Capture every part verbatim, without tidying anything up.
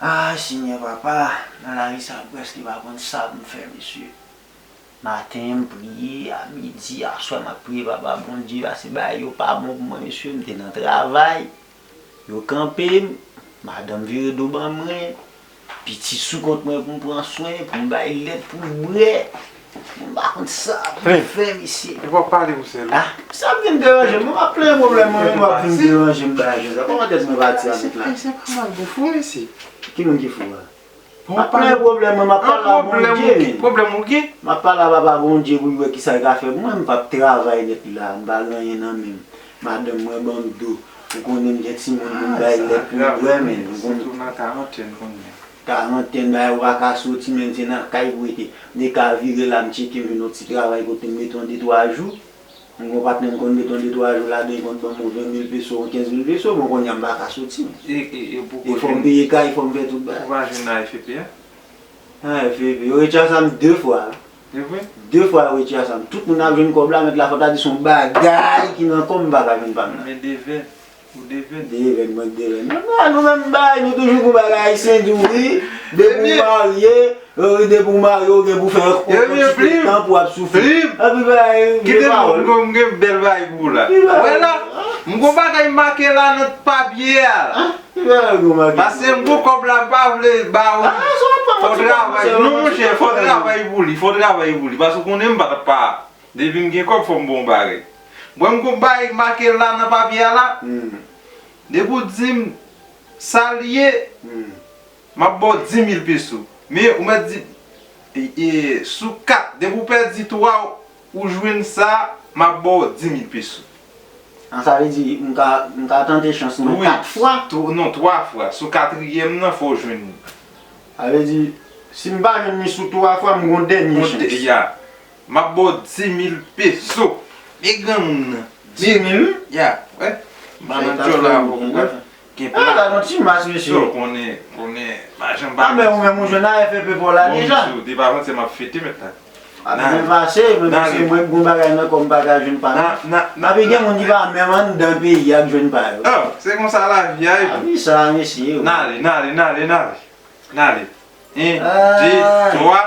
Ah, Senyè Papa, nan lavi sa, m prèske pa konn sa pou m fè, mesye. Maten, m priye, a midi, aswè, m ap priye, Papa Bondye, paske bagay yo pa bon pou mwen, mesye. M te nan travay, yo kanpe m, madanm vire do ban mwen, pitit sou kont mwen pou m pran swen, pou m bay lèt, pou m bwè. M pa konn sa pou m fè, mesye. Ou pa pale pou sèl. Ah, sa ap vin deranje m, mwen m ap plenyen pwoblèm mwen menm, w ap vin deranje m bagay sa. Kòman tèt mwen pati a nèt la? Ayisyen pa mal pou fou, mesye. Ki moun ki fou a? M ap plenyen pwoblèm mwen, m ap pale a Bondye, men. Pwoblèm ou gen? M ap pale a Papa Bondye pou l wè kisa l ka fè pou mwen, m p ap travay nèt la, m pa gen anyen nan men m. Madanm mwen ban m do, ou konnen m gen timoun pou m bay lèt pou m bwè, men. Sitou nan karantèn kounye a. Karantèn, bagay ou pa ka soti, menm se nan kay pou rete. M te ka vire la, m tcheke, m jwenn yon ti travay kote m mete yon de twa jou. M gon patnè m konn mete yon de twa jou ladan, li konn ban m yon ven mil peso, yon kenz mil peso, bon, kounye a m pa ka soti. E, e, e pou e fò m peye kay, fò m fè tout bagay. Ou pa jwenn nan F E P a? Nan F E P, yo retire sa m de fwa. E vre? De fwa yo retire sa m. Tout moun ap jwenn kòb la, mèt la fò ta di se yon bagay ki nan kò m, m pa ka jwenn pa m nan. Men devèn. Ou devèn. Devèn, mwen devèn. Non, non, nou menm bagay, nou toujou gon bagay, ayisyen di wi, depi w marye, wi, depi w marye, ou gen pou fè okipe tan pou w ap soufri. Epi bagay, vye pawòl. Kite m gen bèl bagay pou ou la. Wè la, m gon bagay make la nan papye a la. Ki bagay ou make? Paske m gon kòb la, m pa vle ba ou. Fò travay. Non, monchè, fò travay pou li, fò travay pou li. Paske ou konnen m pa t ap pa. Depi m gen kòb, fò m ba w yon bagay. Bon, m gon bagay make la nan papye a la. Depi w di m sa l ye, m ap ba w di mil peso. Men ou mèt di, e, e, sou kat, depi w pèdi twa, ou jwenn sa, m ap ba w di mil peso. An, sa vle di, m ka, m ka tante chans mwen kat fwa? Tou, non, twa fwa. Sou katriyèm nan, fò w jwenn li. Sa vle di, si m pa jwenn li sou twa fwa, m gon dènye chans. Ya. M ap ba w di mil peso. Men granmoun nan. Di mil? Ya, wè. Manager la pou wè. Gen plan. Ah, la, non, ti mas, mesye. Yo, konnen, konnen, pa janm pa. Ah, men ou menm, ou jwenn a F E P pou la deja. Bon, mesye, ou te pa panse m ap fete mèt la. Ah, men pase, men pase, mwen, gon bagay nan kò m pa ka jwenn pa m. Epi gen moun ki pa menm anndan peyi a k jwenn pa yo. Oh, se konsa lavi a ye. Lavi sa, mesye. N ale, n ale, n ale, n ale. N ale. En, de, twa.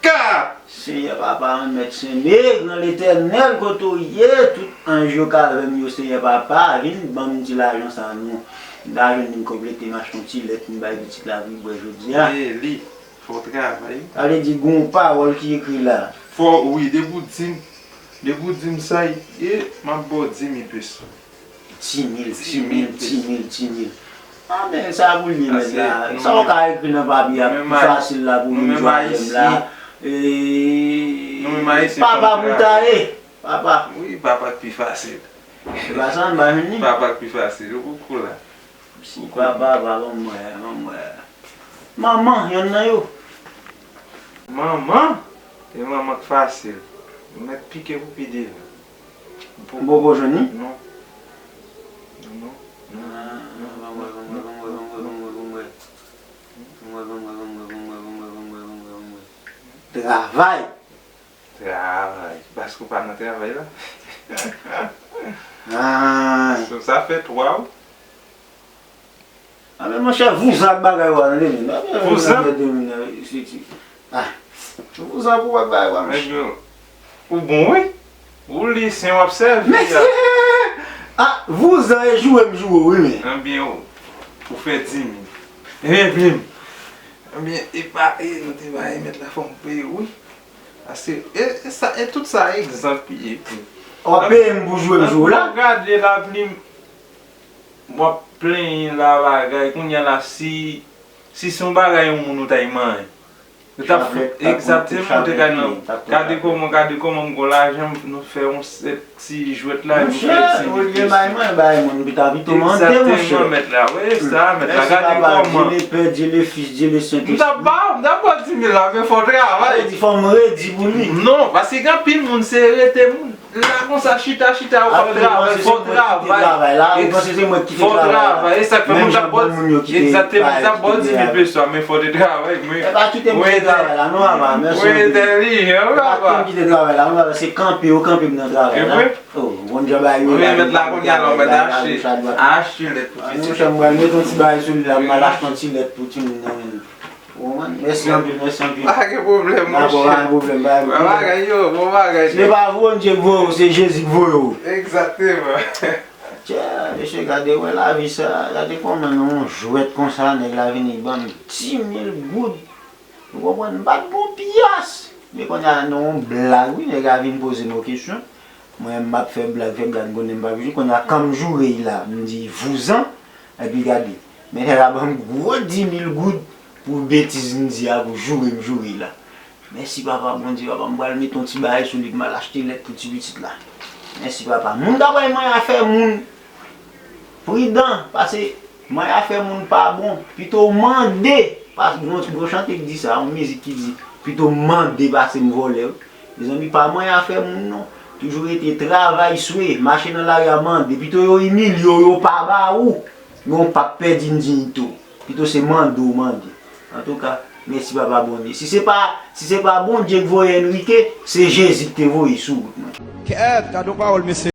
Ka! Senyè Papa, Mèt Sen Nèg, nan Letènèl, kote w ye, tout anj yo k avè m yo, Senyè Papa, vin ban m ti lajan sa non. M ta jwenn li, m konplete, m achte yon ti lèt, m bay pitit la pou l bwè jodi a. E li, fò w travay. Sa vle di, gon pawòl ki ekri la. Fò, wi, depi w di m, depi w di m sa, e, m ap ba w di mil peso. Di mil, di mil, di mil, di mil. Ah, men sa pou l ye, mèt la. Sa w ka ekri nan papye a, pi fasil la pou moun jwenn la. E, papa pou ta ye, papa. Wi, papa k pi fasil. Se pa sa, m pa jwenn li. Papa k pi fasil, ou kou la. Si papa, papa, ban m wè, ban m wè. Manman, yonn nan yo. Manman? E manman k fasil. Ou mèt pike pou pi devan. M poko jwenn li? Non. Non, non. Travay! Travay. Paske w pa nan travay la. Ah. So, sa fè twa, wi. Ah, men monchè, vouzan ak bagay ou a, tande, men. Vouzan? Ah, vouzan pou wè bagay ou a, monchè. Ou bon, wi. Ou li, sen w ap sèvi a. Ah, vouzan e joure m joure w, wi, men. Ebyen, ou, ou fè di mil. Ebyen, plim. Ebyen, e pa, e nou te bay mèt la fò m peye, wi. Paske, e, e sa, e tout sa egzanp li ye. W ap peye m pou joure m joure w la? Lè w gade la, plim, w ap plenyen la bagay. Kounye a la, si, si se yon bagay yon moun ou ta manyen, yo t ap fè egzakteman, ou te ka nan, gade kòman, gade kòman m gon lajan, nou fè yon sèt ti jwèt la, nou fè ti. Monchè, olye bay mwen, bay moun pita pito mande, monchè. Egzakteman, mèt la. Wi, sa, mèt la, gade kòman. Mèsi, papa, Dye Lepè, Dye Lefis, Dye Lesentespri. M t ap ba w, m t ap ba w di mil la, men fò w travay. Sa vle di fò m redi pou li. Non, paske gen anpil moun, se rete moun. La konsa, chita, chita, ou p ap travay, fò w travay. Ou panse se mwen ki kite travay la? Fò w travay. E sa k fè moun t ap ba w, egzakteman, t ap ba w di mil peso a, men fò w te travay, mwen. Epa kite m kite travay la non, papa. Mèsi anpil. Epa kite m kite travay la non, papa. Se kanpe yo kanpe m nan travay la. Oh, bon jan bagay yo la. Mwen mèt la kounye a la, ou mèt achte, achte lèt pou pitit. Monchè, m pral mete yon ti bagay sou li la, m al achte yon ti lèt pou timoun nan men. Ou konprann? Mèsi anpil, mèsi anpil. Pa gen pwoblèm, monchè. Dakò, pa gen pwoblèm, pa gen pwoblèm. Bon bagay yo, bon bagay. Si se pa Bondye k voye w, se Jezi k voye w. Egzakteman. Tchè, mesye, gade, wè lavi sa, gade kòman nan yon jwèt konsa, nèg la vini ban m dis mil goud. Ou konprann? M pa t gon pyès. Men kounye a, nan yon blag, wi, nèg la vin poze m yon kesyon. Mwen, m ap fè blag, fè blag, m konnen m p ap jwe. Kounye a, kan m joure l la, m di, vouzan. Epi gade, men nèg la ban m gwo dis mil goud pou betiz m di a, pou joure m joure l la. Mèsi, papa Bondye, papa, m pral mete yon ti bagay sou li, m al achte lèt pou ti pitit la. Mèsi, papa. Moun k ap bay manyen afè moun, pridan, paske manyen afè moun pa bon. Pito w mande, paske gon, gon chante k di sa, yon mizik ki di, pito m mande pase m vòlè, wi. Mezanmi, pa manyen afè moun, non. Toujou rete travay, swe, mache nan lari a mande. Pito yo imilye w, yo pa ba ou, men w p ap pèdi diyite w. Pito se mande w mande. Antouka, mèsi papa Bondye. Si se pa, si se pa Bondye k voye Enrique, se Jezi k te voye sou wout mwen. Kèt, gade yon pawòl, mesye.